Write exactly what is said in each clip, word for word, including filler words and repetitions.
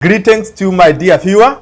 Greetings to my dear viewer.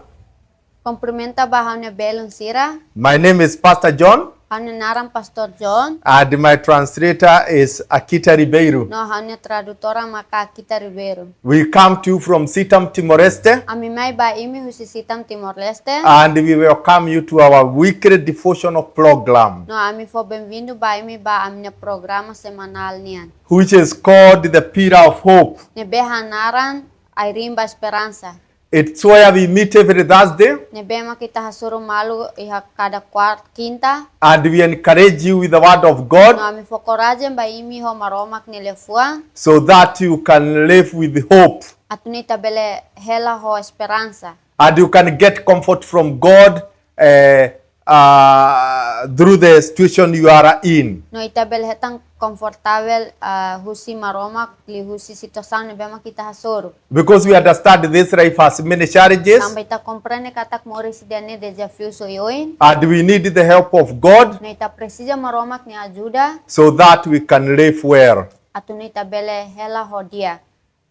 Kumprimenta ba ha'u-nia belun sira. My name is Pastor John. Ha'u-nia naran Pastor John. And my translator is Akita Ribeiro. No ha'u-nia tradutora maka Akita Ribeiro. We come to you from Sitam, Timor-Leste. Ami mai ba imi husi Sitam, Timor-Leste. And we welcome you to our weekly devotional program. No ami fó benvindu ba imi ba ami-nia programa semanál nian. Which is called the Pillar of Hope. Ne'ebé hanaran Ai-riin ba Esperansa. It's where we meet every Thursday. Ne'ebé mak ita hasoru malu iha kada kuarta, kinta. And we encourage you with the word of God. No ami fó korajen ba imi ho Maromak nia liafuan. So that you can live with hope. Atu nune'e ita bele hela ho esperansa. And you can get comfort from God, eh, uh, through the situation you are in. No ita bele hetan konfortavel, ah, husi Maromak liuhusi situasaun ne'ebé mak ita hasoru. Because we understand this life has many challenges. Tanba ita komprende katak moris ida-ne'e dezafiu oioin. And we need the help of God. No ita presiza Maromak nia ajuda. So that we can live well. Atu nune'e ita bele hela ho di'ak.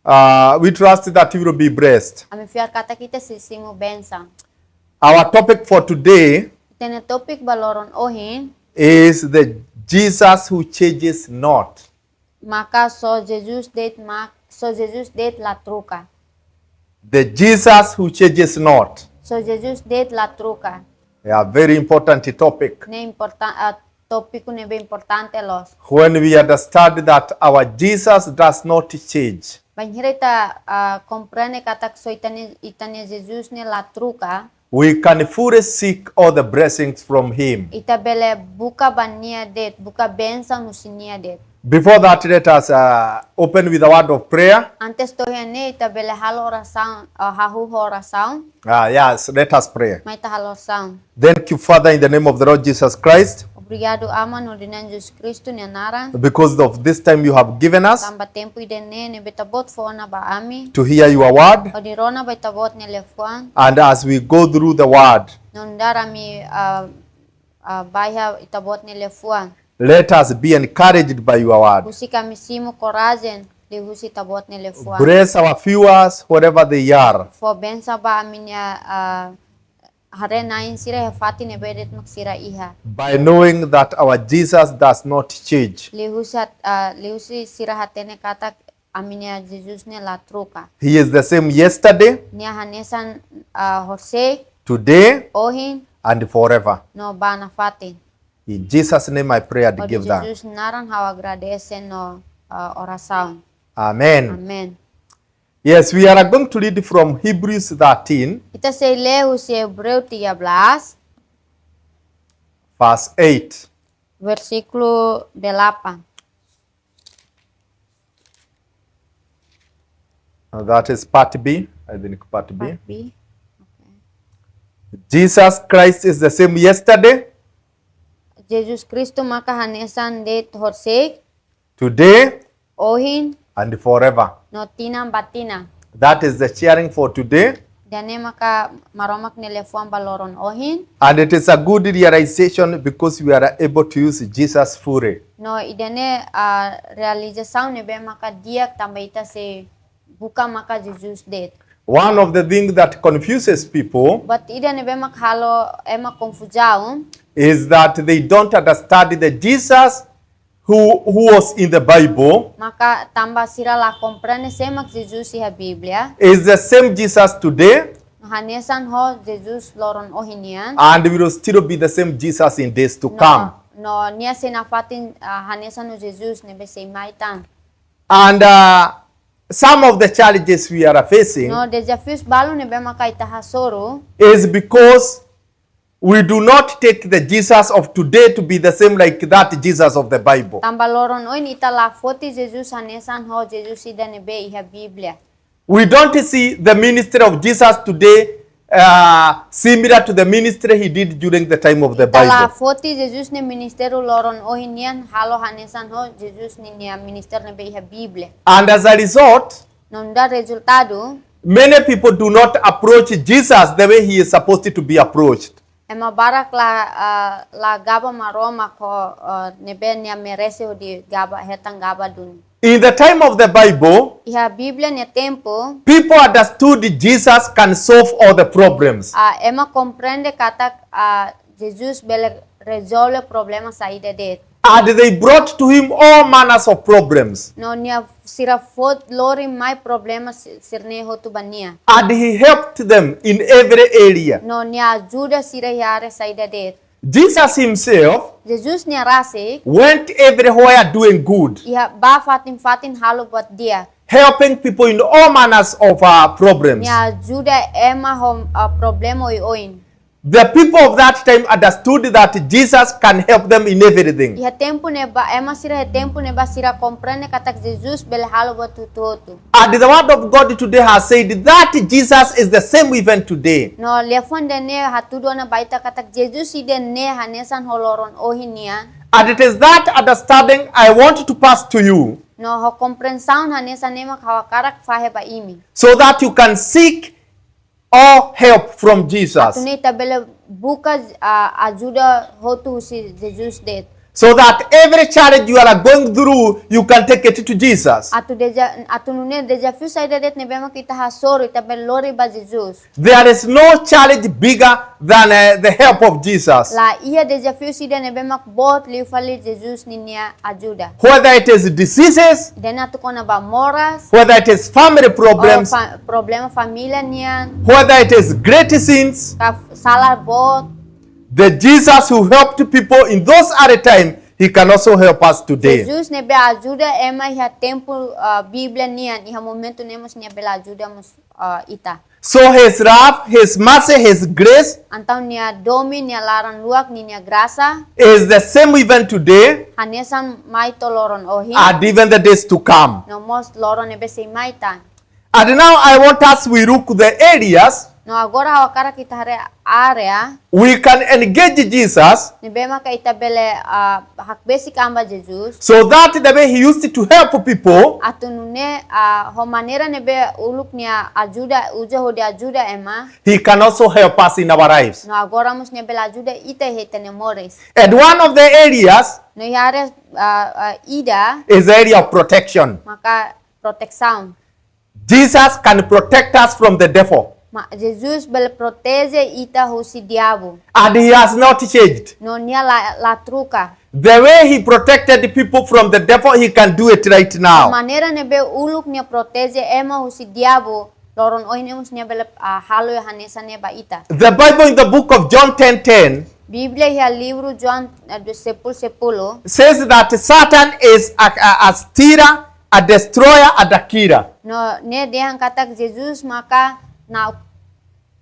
Uh, we trust that you will be blessed. Ami fiar katak ita sei simu bensaun. Our topic for today Ita-nia tópiku ba loron ohin is the Jesus who changes not. Maka só Jesus de'it mak, só Jesus de'it la troka. The Jesus who changes not. Só Jesus de'it la troka. Yeah, very important topic. Ne'e importa-, ah, tópiku ne'ebé importante loos. When we understand that our Jesus does not change, Bainhira ita, ah, komprende katak só ita-nia, ita-nia Jesus ne'e la troka. We can fully seek all the blessings from him. Ita bele buka ba nia de'it, buka bensaun husi nia de'it. Before that, let us, uh, open with a word of prayer. Antes to'o iha ne'e ita bele halo orasaun, ah, hahú ho orasaun. Ah, yes, let us pray. Mai ita halo orasaun. Thank you, Father, in the name of the Lord Jesus Christ. Obrigadu, Aman, hodi Na'i Jesus Kristu nia naran. Because of this time you have given us Tanba tempu ida-ne'e ne'ebé Ita-Boot fó ona ba ami. To hear your word. Hodi rona ba Ita-Boot nia liafuan. And as we go through the word, No nu'udar ami, ah, ah, bá iha Ita-Boot nia liafuan. Let us be encouraged by your word. Husik ami simu korajen liuhusi Ita-Boot nia liafuan. Bless our viewers wherever they are. Fó bensaun ba ami-nia, ah, haree-na'in sira iha fatin ne'ebé de'it mak sira iha. By knowing that our Jesus does not change. Liuhusi hat-, ah, liuhusi sira hatene katak ami-nia Jesus ne'e la troka. He is the same yesterday, Nia hanesan, ah, horisehik, today, ohin, and forever. No ba nafatin. In Jesus' name I pray and Hodi give thanks. Jesus naran ha'u agradese no, ah, orasaun. Amen. Amen. Yes, we are going to read from Hebrews thirteen, Ita sei lee husi Ebreu tiga belas, verse eight. Versíkulu delapan. Uh, that is part B, I think part B. Part B. Okay. Jesus Christ is the same yesterday, Jesus Kristu maka hanesan de'it horisehik, today, ohin, and forever. No tinan ba tinan. That is the sharing for today. Ida-ne'e maka Maromak nia liafuan ba loron ohin. And it is a good realization because we are able to use Jesus fully. No ida-ne'e, ah, realizasaun ne'ebé maka di'ak tanba ita sei buka maka Jesus de'it. One of the things that confuses people But ida ne'ebé mak halo ema konfuzaun is that they don't understand the Jesus who, who was in the Bible maka tanba sira la komprende sé mak Jesus iha Bíblia. Is the same Jesus today. Hanesan ho Jesus loron ohin nian. And will still be the same Jesus in days to come. No, no nia sei nafatin, ah, hanesan ho Jesus ne'ebé sei mai tan. And, uh, some of the challenges we are facing No dezafius balu ne'ebé maka ita hasoru is because we do not take the Jesus of today to be the same like that Jesus of the Bible. Tanba loron ohin ita la foti Jesus hanesan ho Jesus ida ne'ebé iha Bíblia. We don't see the ministry of Jesus today, uh, similar to the ministry he did during the time of the Bible. Ita la foti Jesus nia ministériu loron ohin nian halo hanesan ho Jesus ninia ministériu ne'ebé iha Bíblia. And as a result, No nu'udar rezultadu, many people do not approach Jesus the way he is supposed to be approached. Ema barak la, ah, la gaba Maromak ho, ah, ne'ebé nia merese hodi gaba, hetan gaba duni. In the time of the Bible, Iha Bíblia nia tempu, people understood Jesus can solve all the problems. Ah, ema komprende katak ah, Jesus bele rezolve problema saida de'it. And they brought to him all manners of problems. No nia sira foti lori mai problema sira-ne'e hotu ba nia. And he helped them in every area. No nia ajuda sira iha área saida de'it. Jesus himself Jesus nia rasik went everywhere doing good, iha ba fatin-fatin halo buat di'ak. Helping people in all manners of uh, problems. Nia ajuda ema ho uh, problema oioin. The people of that time understood that Jesus can help them in everything. Iha tempu ne'ebá, ema sira iha tempu ne'ebá sira komprende katak Jesus bele halo buat hotu-hotu. And the word of God today has said that Jesus is the same even today. No liafuan ida-ne'e hatudu ona ba ita katak Jesus ida-ne'e hanesan ho loron ohin nian. And it is that understanding I want to pass to you. No ho komprensaun hanesan ne'e mak ha'u hakarak fahe ba imi. So that you can seek all help from Jesus. Atu nune'e ita bele buka ah, ajuda hotu husi Jesus de'it. So that every challenge you are going through, you can take it to Jesus. Atu deja, atu nune'e dezafiu saida de'it ne'ebé mak ita hasoru, ita bele lori ba Jesus. There is no challenge bigger than uh, the help of Jesus. La iha dezafiu ida ne'ebé mak boot liu fali Jesus ninia ajuda. Whether it is diseases, Ida-ne'e atu kona ba moras, whether it is family problems, fa problema família nian, whether it is great sins, ka sala boot. The Jesus who helped people in those other time, he can also help us today. Jesus ne'ebé ajuda ema iha tempu uh, Bíblia nian, iha momentu ne'e mós nia bele ajuda mós uh, ita. So his love, his mercy, his grace Entaun nia domin, nia laran-luak, ninia grasa is the same even today hanesan mai to'o loron ohin and even the days to come. No mós loron ne'ebé sei mai tan. And now I want us we look the areas No agora ha'u hakarak ita haree área we can engage Jesus ne'ebé maka ita bele ah, hakbesik an ba Jesus. So that the way he used to help people, atu nune'e ah, ho maneira ne'ebé uluk nia ajuda, uza hodi ajuda ema. He can also help us in our lives. No agora mós nia bele ajuda ita iha ita-nia moris. And one of the areas No iha área ah, ah, ida is the area of protection. Maka protesaun. Jesus can protect us from the devil. Ma, Jesus bele proteje ita husi diabu. And he has not changed. No nia la, la troka. The way he protected people from the devil, he can do it right now. Maneira ne'ebé uluk nia proteje ema husi diabu, loron ohin ne'e mós nia bele ah, halo hanesan ne'e ba ita. The Bible in the book of John ten ten Bíblia iha livru João ah, sepuluh sepuluh says that Satan is a, a, a stealer, a destroyer, and a killer. No ne'e dehan katak Jesus maka na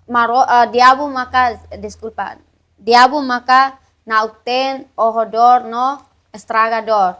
maro, ah, diabu maka, deskulpa, diabu maka na'ok-teen, ohodór no estragadór.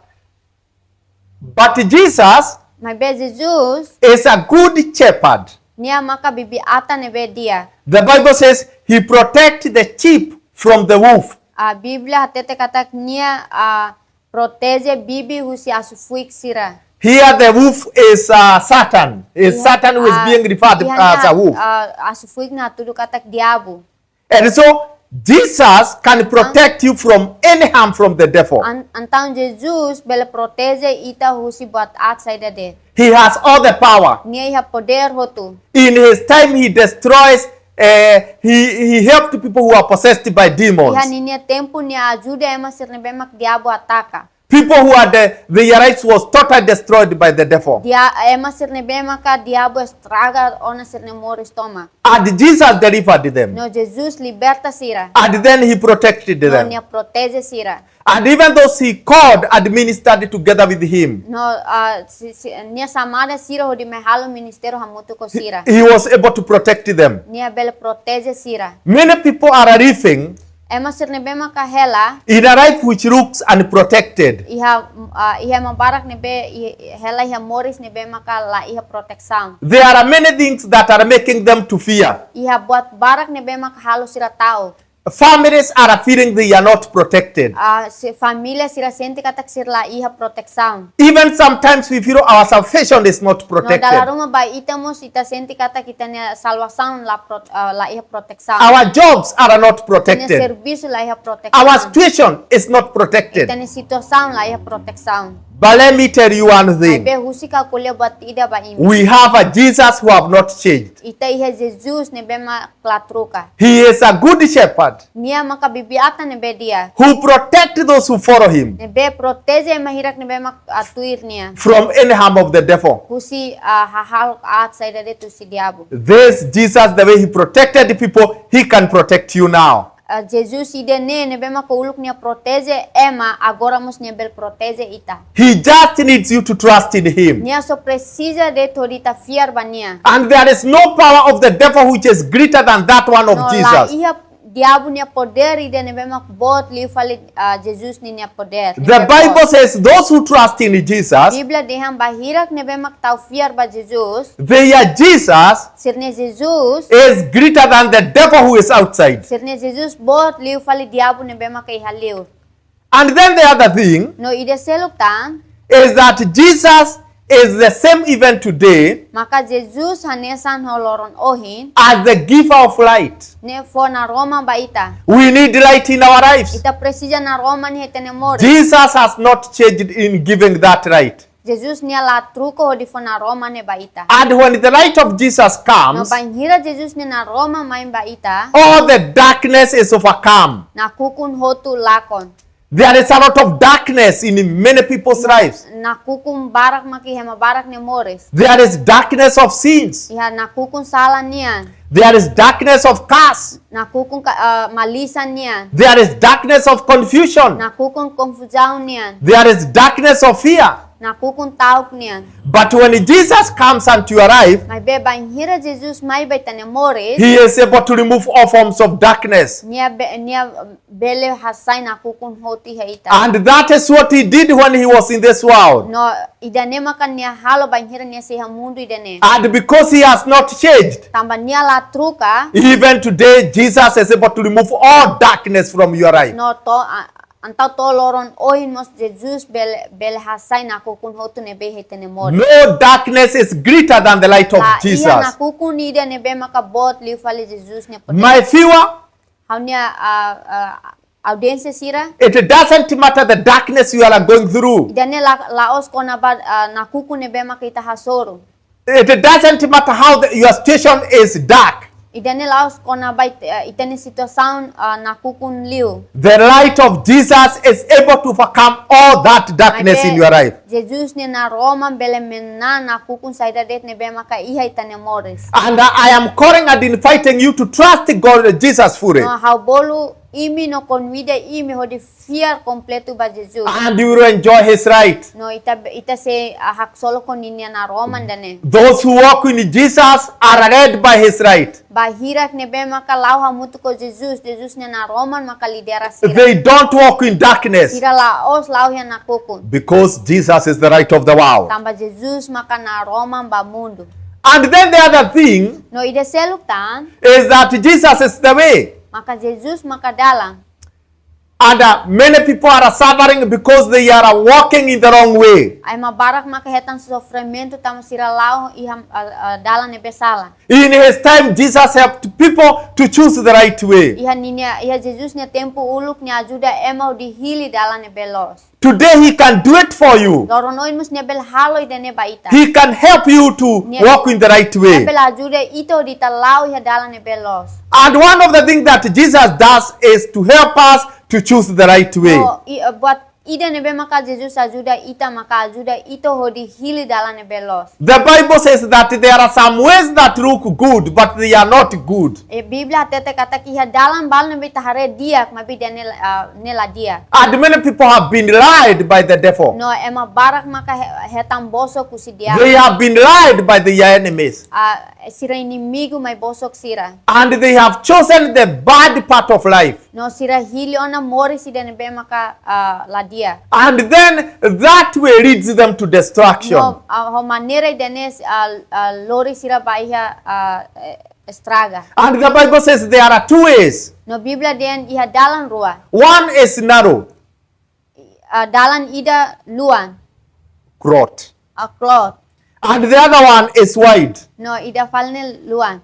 But Jesus Maibé Jesus is a good shepherd. Nia maka bibi-atan ne'ebé di'ak. The Bible says he protect the sheep from the wolf. Ah, Bíblia hatete katak nia ah, proteje bibi husi asu-fuik sira. Here the wolf is uh, Satan. Is Satan who is ah, being referred iha as a wolf. Ah, asu-fuik ne'e hatudu katak diabu. And so Jesus can protect you from any harm from the devil. An, entaun Jesus bele proteje ita husi buat aat saida de'it. He has all the power. Nia iha podér hotu. In his time he destroys, uh, he, he helped people who are possessed by demons. Iha ninia tempu nia ajuda ema sira ne'ebé mak diabu ataka. People who had uh, their lives was totally destroyed by the devil. Dia, ema sira ne'ebé maka diabu estraga ona sira-nia moris tomak. And Jesus delivered them. No Jesus liberta sira. And then he protected No them. Nia proteje sira. And even those he called and ministered together with him, No, ah, si, si, nia xamada sira hodi mai halo ministériu hamutuk ho sira. He was able to protect them. Nia bele proteje sira. Many people are living Ema sira ne'ebé maka hela in a life which looks unprotected. Iha, ah, iha ema barak ne'ebé i-, hela iha moris ne'ebé maka la iha protesaun. There are many things that are making them to fear. Iha buat barak ne'ebé maka halo sira ta'uk. Families are feeling they are not protected. Ah, si-, família sira sente katak sira la iha protesaun. Even sometimes we feel our salvation is not protected. No dala ruma ba ita mós ita sente katak ita-nia salvasaun la pro-, ah, la iha protesaun. Our jobs are not protected. Ita-nia servisu la iha protesaun. Our situation is not protected. Ita-nia situasaun la iha protesaun. But let me tell you one thing. Maibé husik ha'u ko'alia buat ida ba imi. We have a Jesus who have not changed. Ita iha Jesus ne'ebé mak la troka. He is a good shepherd Nia maka bibi-atan ne'ebé di'ak. who protect those who follow him Ne'ebé proteje ema hirak ne'ebé mak, ah, tuir nia. from any harm of the devil. Husi, ah, hahalok aat saida de'it husi diabu. This Jesus, the way he protected people, he can protect you now. Ah, Jesus ida-ne'e ne'ebé maka uluk nia proteje ema, agora mós nia bele proteje ita. He just needs you to trust in him. Nia só presiza de'it hodi ita fiar ba nia. And there is no power of the devil which is greater than that one of No la Jesus. iha diabu nia podér ida ne'ebé mak boot liu fali, ah, Jesus ninia podér. The Bible says those who trust in Jesus, Bíblia dehan ba hirak ne'ebé mak tau fiar ba Jesus. their Jesus Sira-nia Jesus. is greater than the devil who is outside. Sira-nia Jesus boot liu fali diabu ne'ebé maka iha liur. And then the other thing No ida seluk tan. Is that Jesus is the same even today Maka Jesus hanesan ho loron ohin. As the giver of light. Ne'e fó naroman ba ita. We need light in our lives. Ita presiza naroman iha ita-nia moris. Jesus has not changed in giving that light. Jesus nia la troka hodi fó naroman ne'e ba ita. And when the light of Jesus No comes, bainhira Jesus nia naroman mai ba ita. All the darkness is overcome. Nakukun hotu lakon. There is a lot of darkness in many people's lives. Nakukun barak mak iha ema barak nia moris. There is darkness of sins. Iha nakukun sala nian. There is darkness of curse. Nakukun ka, ah, malisan nian. There is darkness of confusion. Nakukun konfuzaun nian. There is darkness of fear. Nakukun ta'uk nian. But when Jesus comes unto your life, Maibé bainhira Jesus mai ba ita-nia moris. He is able to remove all forms of darkness. Nia be, nia bele hasai nakukun hotu iha ita. And that is what he did when he was in this world. No ida-ne'e maka nia halo bainhira nia sei iha mundu ida-ne'e. And because he has not changed, Tanba nia la troka. Even today, Jesus is able to remove all darkness from your life. No to'o, ah, entaun to'o loron ohin mós Jesus bele, bele hasai nakukun hotu ne'ebé iha ita-nia moris. No darkness is greater than the light of La iha Jesus. Nakukun ida ne'ebé maka boot liu fali Jesus nia podér. My viewer, Ha'u-nia, ah, ah, audiénsia sira. It doesn't matter the darkness you are going through. Ida-ne'e la, la'ós kona-ba, ah, nakukun ne'ebé maka ita hasoru. It doesn't matter how the, your situation is dark. Ida-ne'e la'ós kona-ba it-, ah, ita-nia situasaun, ah, nakukun liu. The light of Jesus is able to overcome all that darkness in your life. Jesus nia naroman bele manán nakukun saida de'it ne'ebé maka iha ita-nia moris. And I am calling and inviting you to trust God, Jesus, fully. No ha'u bolu imi no konvida imi hodi fiar kompletu ba Jesus. And you will enjoy his light. No ita, ita sei, ah, haksolok ho ninia naroman ida-ne'e. Those who walk in Jesus are led by his light. Ba hirak ne'ebé maka la'o hamutuk ho Jesus, Jesus nia naroman maka lidera sira. They don't walk in darkness. Sira la'ós la'o iha nakukun. Because Jesus is the light of the world. Tanba Jesus maka naroman ba mundu. And then the other thing No ida seluk tan, is that Jesus is the way. Maka Jesus maka dalan. And, uh, many people are suffering because they are walking in the wrong way. Ema barak maka hetan sofrimentu tanba sira la'o iha, ah, ah, dalan ne'ebé sala. In his time, Jesus helped people to choose the right way. Iha ninia, iha Jesus nia tempu uluk nia ajuda ema hodi hili dalan ne'ebé loos. Today, he can do it for you. Loron ohin mós nia bele halo ida-ne'e ba ita. He can help you to Nia- walk in the right Nia way. bele ajuda ita hodi ita la'o iha dalan ne'ebé loos. And one of the things that Jesus does is to help us to choose the right way. No, i, eh, buat ida ne'ebé maka Jesus ajuda ita, maka ajuda ita hodi hili dalan ne'ebé loos. The Bible says that there are some ways that look good, but they are not good. E Bíblia hatete katak iha dalan balu ne'ebé ita haree di'ak, maibé ida-ne'e la, ah, ne'e la di'ak. And many people have been lied by the devil. No ema barak maka he-, hetan bosok husi diabu. They have been lied by their enemies. Ah, sira inimigu mai bosok sira. And they have chosen the bad part of life. No sira hili ona moris ida ne'ebé maka, ah, la di'ak. And then that way leads them to destruction. No, ah, ho maneira ida-ne'e, ah, ah, lori sira ba iha, ah, eh, estraga. And the Bible says there are two ways. No Bíblia dehan iha dalan rua. One is narrow, Ah, dalan ida luan, broad. ah, kloot. And the other one is wide. No ida fali ne'e luan.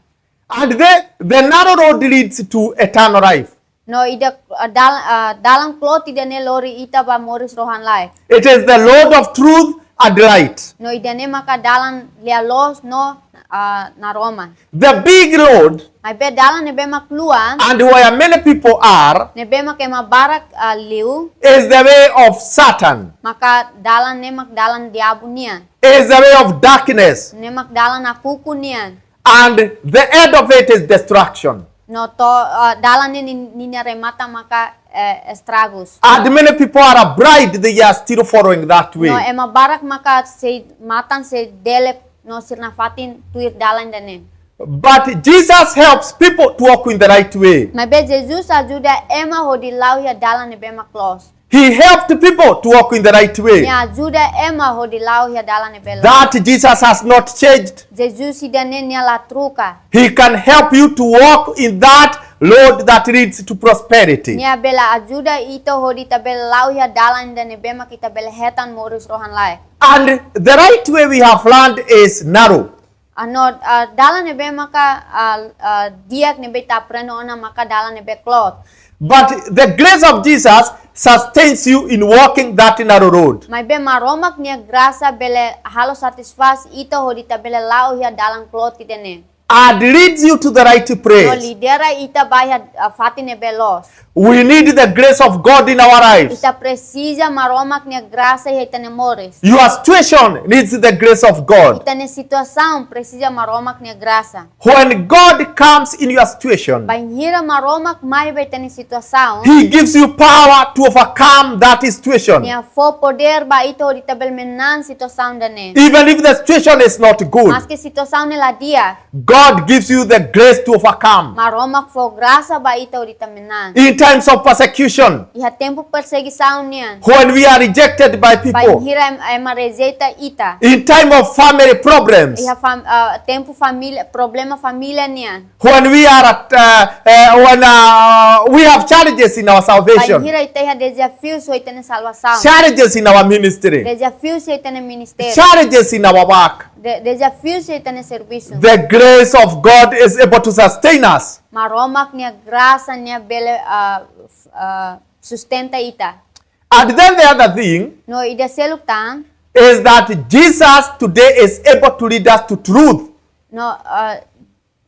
And the, the narrow road leads to eternal life. No ida, ah, dal-, ah, dalan kloot ida-ne'e lori ita ba moris rohan-laek. It is the road of truth and light. No ida-ne'e maka dalan lia-loos no, ah, naroman. The big road, maibé dalan ne'ebé mak luan, and where many people are, ne'ebé mak ema barak, ah, liu, is the way of Satan. Maka dalan ne'e mak dalan diabu nian. Is the way of darkness. Ne'e mak dalan hakuku nian. And the end of it is destruction. No to, ah, dalan ne'e nin-, ninia remata maka, eh, estragus. And many people are afraid, they are still following that way. No ema barak maka sei matan sei delek no sira nafatin tuir dalan ida-ne'e. But Jesus helps people to walk in the right way. Maibé Jesus ajuda ema hodi la'o iha dalan ne'ebé mak loos. He helped people to walk in the right way. Nia ajuda ema hodi la'o iha dalan ne'ebé loos. That Jesus has not changed. Jesus ida-ne'e nia la troka. He can help you to walk in that road that leads to prosperity. Nia bele ajuda ita hodi ita bele la'o iha dalan ida ne'ebé mak ita bele hetan moris rohan-laek. And the right way we have learned is narrow. Ah, no, ah, dalan ne'ebé maka, ah, ah, di'ak ne'ebé ita aprende ona maka dalan ne'ebé kloot. But the grace of Jesus sustains you in walking that narrow road. Maibé Maromak nia grasa bele halo satisfás ita hodi ita bele la'o iha dalan kloot ida-ne'e. And leads you to the right place. No lidera ita ba iha, ah, fatin ne'ebé loos. We need the grace of God in our lives. Ita presiza Maromak nia grasa iha ita-nia moris. Your situation needs the grace of God. Ita-nia situasaun presiza Maromak nia grasa. When God comes in your situation, bainhira Maromak mai ba ita-nia situasaun, He gives you power to overcome that situation. Nia fó podér ba ita hodi ita bele manán situasaun ida-ne'e. Even if the situation is not good, maske situasaun ne'e la di'ak, God gives you the grace to overcome. Maromak fó grasa ba ita hodi ita manán. In times of persecution, iha tempu persegisaun nian. When we are rejected by people, bainhira em-, ema rejeita ita. In time of family problems, iha fam-, ah, tempu família, problema família nian. When we are at, uh, uh, when, uh, we have challenges in our salvation, bainhira ita iha dezafius ho ita-nia salvasaun. Challenges in our ministry, dezafius iha ita-nia ministériu. Challenges in our work, de-, dezafius iha ita-nia servisu. The grace of God is able to sustain us. Maromak nia grasa nia bele, ah, f-, ah, sustenta ita. And then the other thing, no ida seluk tan, is that Jesus today is able to lead us to truth. No, ah,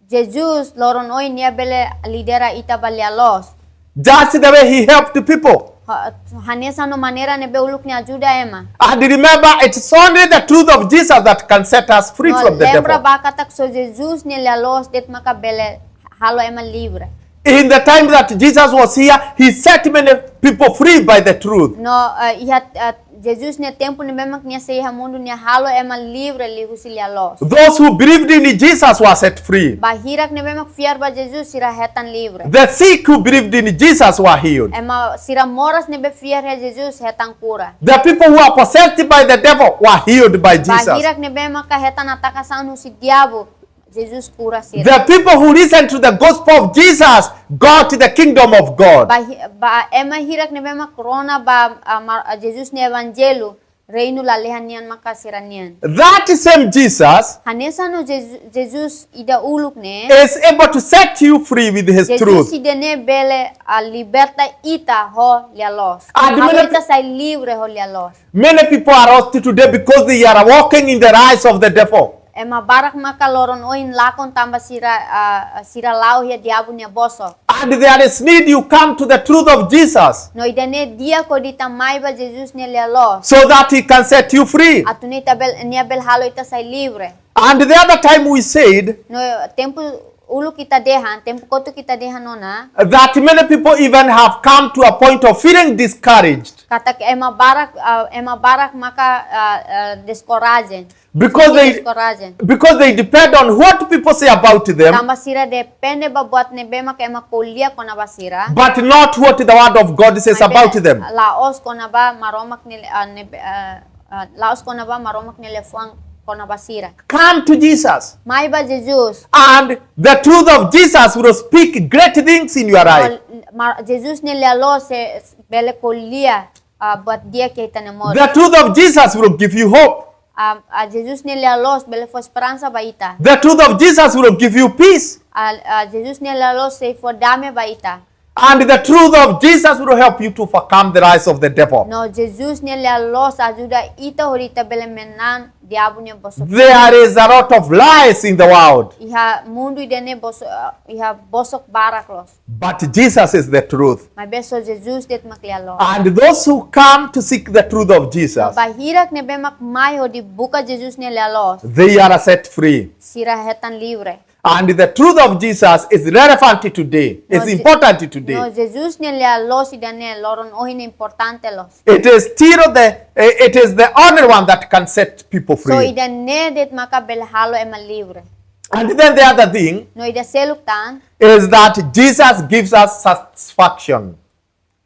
Jesus loron oin nia bele lidera ita ba lia-loos. That's the way He helped people. Ha-, hanesan no maneira ne'ebé uluk nia ajuda ema. And remember, it's only the truth of Jesus that can set us free from the devil. No lembra ba katak só Jesus nia lia-loos de'it maka bele halo ema livre. In the time that Jesus was here, He set many people free by the truth. No, eh, iha, eh, Jesus nia tempu ne'ebé mak nia sei iha mundu nia halo ema livre liuhusi lia-loos. Those who believed in Jesus were set free. Ba hirak ne'ebé mak fiar ba Jesus sira hetan livre. The sick who believed in Jesus were healed. Ema sira moras ne'ebé fiar iha Jesus hetan kura. The people who are possessed by the devil were healed by Jesus. Ba hirak ne'ebé maka hetan atakasaun husi diabu, Jesus kura sira. The people who listen to the gospel of Jesus got the kingdom of God. Ba hi-, ba ema hirak ne'ebé mak rona ba, ah, ma-, ah, Jesus nia evanjellu, reinu lalehan nian maka sira-nian. That same Jesus, hanesan no Jesu-, Jesus ida uluk ne'e, is able to set you free with His truth. Jesus ida-ne'e bele, ah, liberta ita ho lia-loos. And halo many ita pe-, sai livre ho lia-loos. Many people are lost today because they are walking in the lies of the devil. Ema barak maka loron oin lakon tanba sira, ah, sira la'o iha diabu nia bosok. And there is need you come to the truth of Jesus. No ida-ne'e di'ak hodi ita mai ba Jesus nia lia-loos. So that He can set you free. Atu nune'e ita bel-, nia bele halo ita sai livre. And the other time we said, no tempu uluk ita dehan, tempu kotuk ita dehan ona, that many people even have come to a point of feeling discouraged. Katak ema barak, ah, ema barak maka, ah, ah, deskoraje. Because they, deskoraje. Because they depend on what people say about them. Tanba sira depende ba buat ne'ebé maka ema ko'alia kona-ba sira. But not what the word of God says about them. Maibé la'ós kona-ba Maromak nia, ah, ne'ebé, ah, ah, la'ós kona-ba Maromak nia liafuan kona-ba sira. Come to Jesus. Mai ba Jesus. And the truth of Jesus will speak great things in your life. Ol-, ma-, Jesus nia lia-loos sei bele ko'alia, ah, buat di'ak iha ita-nia moris. The truth of Jesus will give you hope. Ah, ah, Jesus nia lia-loos bele fó esperansa ba ita. The truth of Jesus will give you peace. Ah, ah, Jesus nia lia-loos sei fó dame ba ita. And the truth of Jesus will help you to overcome the lies of the devil. No Jesus nia lia-loos ajuda ita hodi ita bele manán diabu nia bosok. There is a lot of lies in the world. Iha mundu ida-ne'e bosok, uh, iha bosok barak loos. But Jesus is the truth. Maibé só Jesus de'it mak lia-loos. And those who come to seek the truth of Jesus, ba hirak ne'ebé mak mai hodi buka Jesus nia lia-loos, they are set free. Sira hetan livre. And the truth of Jesus is relevant today, is important today. No Jesus nia lia-loos ida-ne'e loron ohin importante loos. It is still the, it is the only one that can set people free. So ida-ne'e de'it maka bele halo ema livre. And then the other thing, no ida seluk tan, is that Jesus gives us satisfaction.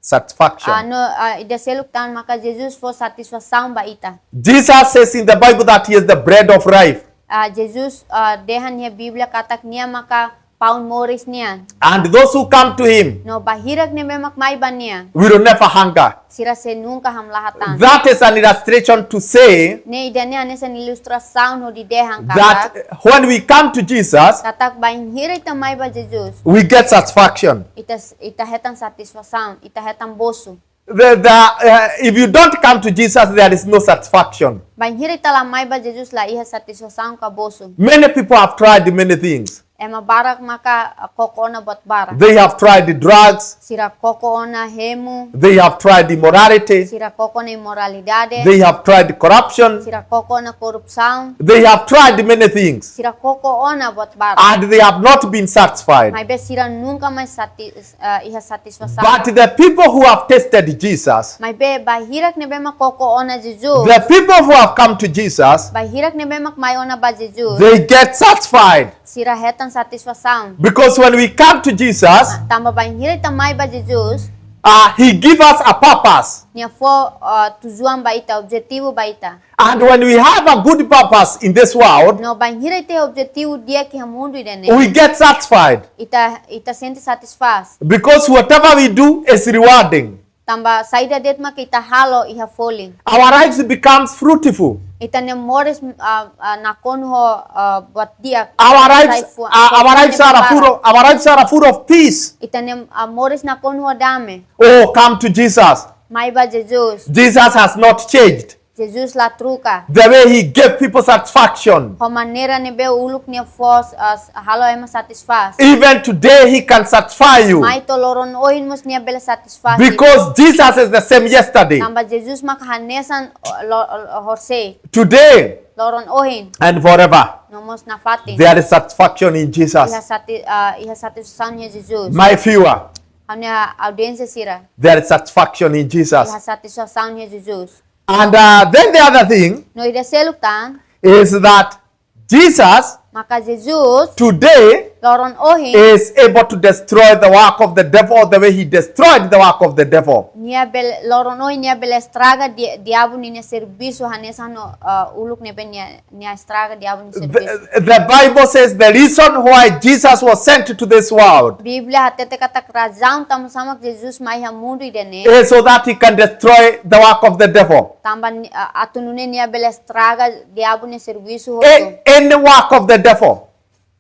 Satisfaction. Ah, no, ah, ida seluk tan maka Jesus fó satisfasaun ba ita. Jesus says in the Bible that he is the bread of life. Ah, Jesus, ah, dehan iha Bíblia katak nia maka paun moris nian. And those who come to him, no ba hirak ne'ebé mak mai ba nia, will never hunger. Sira sei nunka hamlaha tan. That is an illustration to say, ne'e ida-ne'e hanesan ilustrasaun hodi dehan that katak, when we come to Jesus, katak bainhira ita mai ba Jesus, we get satisfaction. Ita, ita hetan satisfasaun, ita hetan bosu. The, the, uh, if you don't come to Jesus, there is no satisfaction. Bainhira ita la mai ba Jesus la iha satisfasaun ka bosu. Many people have tried many things. Ema barak maka, uh, koko ona buat barak. They have tried drugs. Sira koko ona hemu. They have tried immorality. Sira koko ona imoralidade. They have tried corruption. Sira koko ona korrupsaun. They have tried many things. Sira koko ona buat barak. And they have not been satisfied. Maibé sira nunka mai sati-, ah, iha satisfasaun. But the people who have tasted Jesus, maibé ba hirak ne'ebé mak koko ona Jesus, the people who have come to Jesus, ba hirak ne'ebé mak mai ona ba Jesus, they get satisfied. Sira hetan satisfasaun. Because when we come to Jesus, tanba bainhira ita mai ba Jesus, uh, he give us a purpose. Nia fó, uh, tujuan ba ita, objetivu ba ita. And when we have a good purpose in this world, no bainhira ita iha objetivu di'ak iha mundu ida-ne'e, we get satisfied. Ita, ita sente satisfás. Because whatever we do is rewarding. Tanba saida de'it mak ita halo iha folin. Our lives becomes fruitful. Ita-nia moris, ah, ah, nakonu ho, ah, buat di'ak. Our lives, sai fu-, ah, our lives are full of, our lives are full of peace. Ita-nia, ah, moris nakonu ho dame. Oh, come to Jesus. Mai ba Jesus. Jesus has not changed. Jesus la troka. The way he gave people satisfaction. Ho maneira ne'ebé uluk nia fó, ah, halo ema satisfás. Even today he can satisfy you. Mai to'o loron ohin mós nia bele satisfás. Because Jesus is the same yesterday. Tanba Jesus maka hanesan, ah, lo-, lo-, horisehik. Today. Loron ohin. And forever. No mós nafatin. There is satisfaction in Jesus. Iha sati-, ah, iha satisfasaun iha Jesus. My viewer. Ha'u-nia audiénsia sira. There is satisfaction in Jesus. Iha satisfasaun iha Jesus. And, uh, then the other thing, no ida seluk tan, is that Jesus, maka Jesus, today, loron ohin, is able to destroy the work of the devil the way he destroyed the work of the devil. Nia bele, loron ohin nia bele estraga di-, diabu ninia servisu hanesan no, uh, uluk ne'ebé nia, nia estraga diabu nia servisu. The, the Bible says the reason why Jesus was sent to this world, Bíblia hatete katak razaun tanbasá mak Jesus mai iha mundu ida-ne'e, is so that he can destroy the work of the devil. Tanba ni-, a-, atu nune'e nia bele estraga diabu nia servisu hotu. A-, any work of the devil.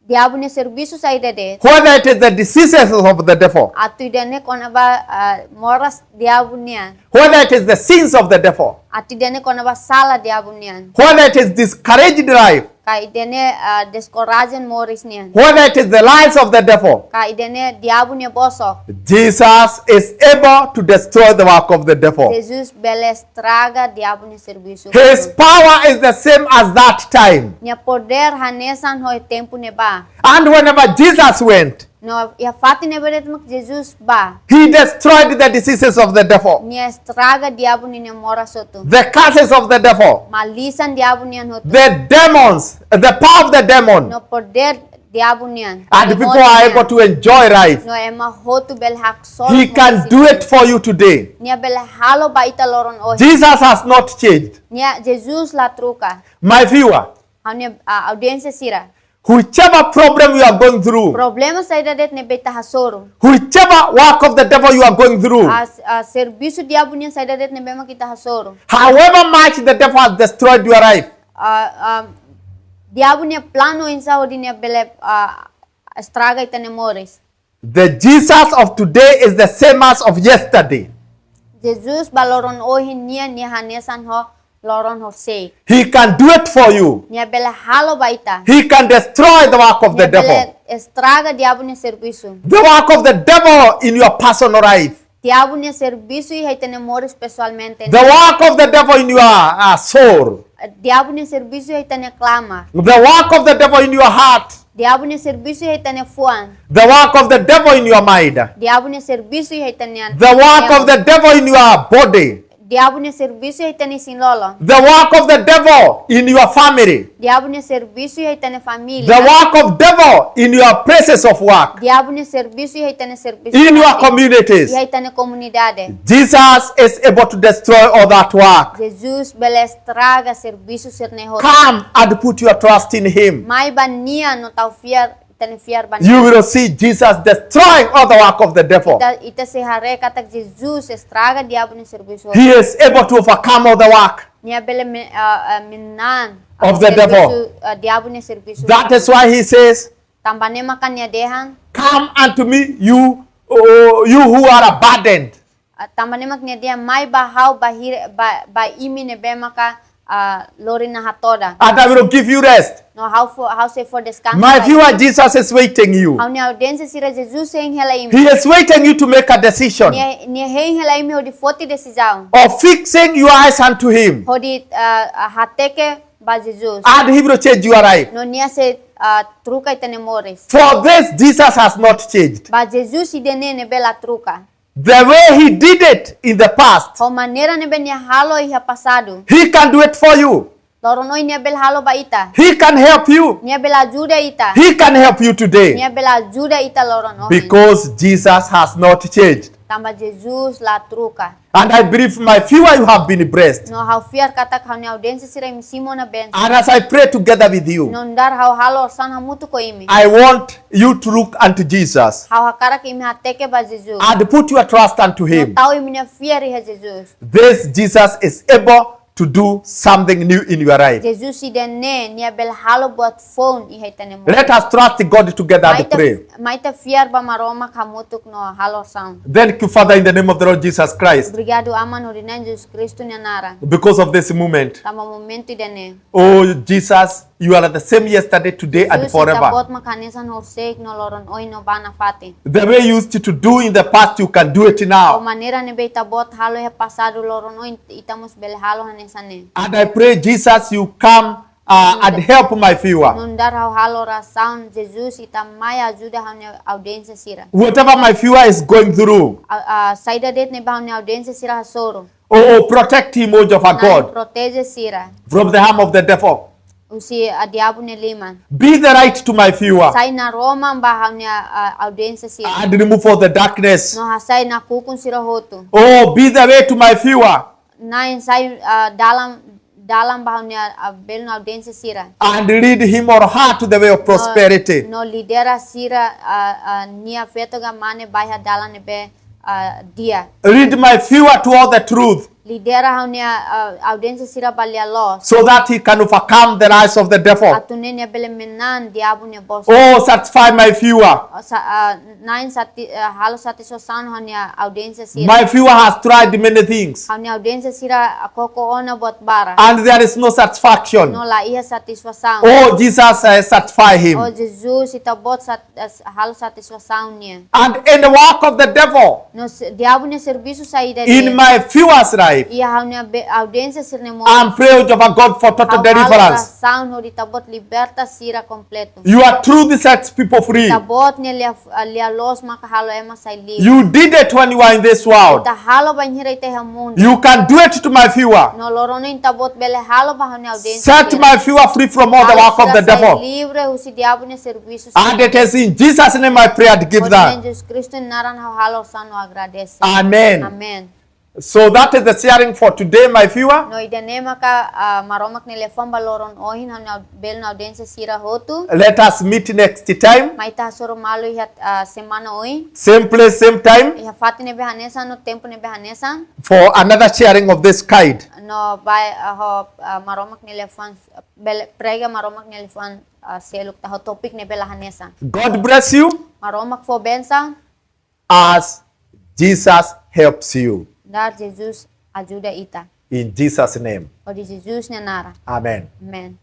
Diabu nia servisu saida de'it. Whether it is the diseases of the devil. Atu ida-ne'e kona-ba, ah, moras diabu nian. Whether it is the sins of the devil. Atu ida-ne'e kona-ba sala diabu nian. Whether it is discouraged life. Ka ida-ne'e, ah, deskorajen moris nian. Whether it is the lies of the devil. Ka ida-ne'e diabu nia bosok. Jesus is able to destroy the work of the devil. Jesus bele estraga diabu nia servisu. His power is the same as that time. Nia podér hanesan ho tempu ne'ebá. And whenever Jesus went, no iha fatin ne'ebé de'it mak Jesus bá, he destroyed the diseases of the devil. Nia estraga diabu ninia moras hotu. The curses of the devil. Malisan diabu nian hotu. The demons, the power of the demon. No podér diabu nian. And people are able to enjoy life. No ema hotu bele haksolok. He can do it for you today. Nia bele halo ba ita loron ohin. Jesus has not changed. Nia Jesus la troka. My viewer. Ha'u-nia, ah, audiénsia sira. Whichever problem you are going through. Problema saida de'it ne'ebé ita hasoru. Whichever work of the devil you are going through. Ah, s-, ah, servisu diabu nian saida de'it ne'ebé mak ita hasoru. However much the devil has destroyed your life. Ah, ah, diabu nia planu oinsá hodi nia bele, ah, estraga ita-nia moris. The Jesus of today is the same as of yesterday. Jesus ba loron ohin nian, nia hanesan ho loron horisehik. He can do it for you. Nia bele halo ba ita. He can destroy the work of the devil. Nia bele estraga diabu nia servisu. The work of the devil in your personal life. Diabu nia servisu iha ita-nia moris pesoalmente. The work of the devil in your, uh, soul. Diabu nia servisu iha ita-nia klamar. The work of the devil in your heart. Diabu nia servisu iha ita-nia fuan. The work of the devil in your mind. Diabu nia servisu iha ita-nia neon. The work of the devil in your body. Diabu nia servisu iha ita-nia isin-lolon. The work of the devil in your family. Diabu nia servisu iha ita-nia família. The work of devil in your places of work. Diabu nia servisu iha ita-nia servisu. In your communities. Iha ita-nia komunidade. Jesus is able to destroy all that work. Jesus bele estraga servisu sira-ne'e hotu. Come and put your trust in him. Mai ba nia no tau fiar, ita-nia fiar ba nia. You will see Jesus destroying all the work of the devil. Ita, ita sei haree katak Jesus estraga diabu nia servisu. He is able to overcome all the work. Nia bele me-, ah, ah, menang, ah, of the devil. Servisu, ah, diabu nia servisu. That is why he says, tanba ne'e maka nia dehan, "Come unto me, you, uh, you who are burdened." Ah, tanba ne'e mak nia dehan, "Mai ba ha'u, ba hir-, ba, ba imi ne'ebé maka, ah, lori nahatodan. And I will give you rest." No ha'u fó, ha'u sei fó deskansa. My viewer, Jesus is waiting you. Ha'u-nia audiénsia sira, Jesus hein hela imi. He is waiting you to make a decision. Nia, nia hein hela imi hodi foti desizaun. Of fixing your eyes unto him. Hodi, ah, ah, hateke ba Jesus. And he will change your life. No nia sei, ah, troka ita-nia moris. For this, Jesus has not changed. Ba Jesus ida-ne'e ne'ebé la troka. The way he did it in the past, ho maneira ne'ebé nia halo iha pasadu, he can do it for you. Loron ohin nia bele halo ba ita. He can help you. Nia bele ajuda ita. He can help you today. Nia bele ajuda ita loron ohin. Because Jesus has not changed. Tanba Jesus la troka. And I believe, my viewer, you have been blessed. No ha'u fiar katak ha'u-nia audiénsia sira imi simu ona bensaun. And as I pray together with you, no nu'udar ha'u halo orasaun hamutuk ho imi, I want you to look unto Jesus. Ha'u hakarak imi hateke ba Jesus. And put your trust unto him. No tau imi-nia fiar iha Jesus. This Jesus is able to do something new in your life. Jesus ida-ne'e, nia bele halo buat foun iha ita-nia moris. Let us trust God together and pray. Mai ita, mai ita fiar ba Maromak hamutuk no halo orasaun. Thank you, Father, in the name of the Lord Jesus Christ. Obrigadu, Aman, hodi Na'i Jesus Kristu nia naran. Because of this moment. Tanba momentu ida-ne'e. Oh, Jesus, you are the same yesterday, today, and forever. Jesus, Ita-Boot maka hanesan horisehik no loron ohin no ba nafatin. The way you used to do in the past, you can do it now. Ho maneira ne'ebé Ita-Boot halo iha pasadu, loron ohin Ita mós bele halo hanesan ne'e. And I pray, Jesus, you come, uh, and help my viewer. No nu'udar ha'u halo orasaun, Jesus, Ita mai ajuda ha'u-nia audiénsia sira. Whatever my viewer is going through. Ah, ah, saida de'it ne'ebé ha'u-nia audiénsia sira hasoru. Oh, oh, protect him, O Jehovah God. Na'i proteje sira. From the harm of the devil. Husi, ah, diabu nia liman. Be the light to my viewer. Sai naroman ba ha'u-nia, ah, audiénsia sira. And remove all the darkness. No hasai nakukun sira hotu. Oh, be the way to my viewer. Na'i sai, ah, dalan, dalan ba ha'u-nia, ah, belun audiénsia sira. And lead him or her to the way of prosperity. No, no lidera sira, ah, ah, nia feto ka mane ba iha dalan ne'ebé, ah, di'ak. Lead my viewer to all the truth. Lidera ha'u-nia, ah, audiénsia sira ba lia-loos. So that he can overcome the lies of the devil. Atu nune'e nia bele menang diabu nia bosok. Oh, satisfy my viewer. Oh, sa-, ah, Na'i sati-, ah, halo satisfasaun ha'u-nia audiénsia sira. My viewer has tried many things. Ha'u-nia audiénsia sira, ah, koko ona buat barak. And there is no satisfaction. No la iha satisfasaun. Oh, Jesus, uh, satisfy him. Oh, Jesus, Ita-Boot sat-, ah, s-, halo satisfasaun nia. And in the work of the devil, no se-, diabu nia servisu saida de'it. In my viewer's life, iha ha'u-nia be-, audiénsia sira-nia moris. I'm praying, Jehovah God, for total deliverance. Ha'u halo orasaun hodi Ita-Boot liberta sira kompletu. Your truth sets people free. Ita-Boot nia lia-, ah, lia-loos maka halo ema sai livre. You did it when you were in this world. Ita halo bainhira ita iha mundu. You can do it to my viewer. No loron ohin Ita-Boot bele halo ba ha'u-nia audiénsia sira. Set my viewer free from all the work of the devil. Halo sira sai livre husi diabu nia servisu. And it is in Jesus' name I pray and give thanks. Hodi Na'i Jesus Kristu nia naran ha'u halo orasaun no agradese. Amen. Amen. So that is the sharing for today, my viewer. No ida-ne'e maka, ah, Maromak nia liafuan ba loron ohin, ha'u-nia au-, belun audiénsia sira hotu. Let us meet next time. Mai ita hasoru malu iha, ah, semana oin. Same place, same time. Iha fatin ne'ebé hanesan no tempu ne'ebé hanesan. For another sharing of this kind. No ba, ah, ho, ah, Maromak nia liafuan, ah, bele prega Maromak nia liafuan, ah, seluk, tau tópiku ne'ebé la hanesan. God bless you Maromak fó bensaun, as Jesus helps you. nu'udar Jesus ajuda ita. In Jesus' name. Hodi Jesus nia naran. Amen. Amen.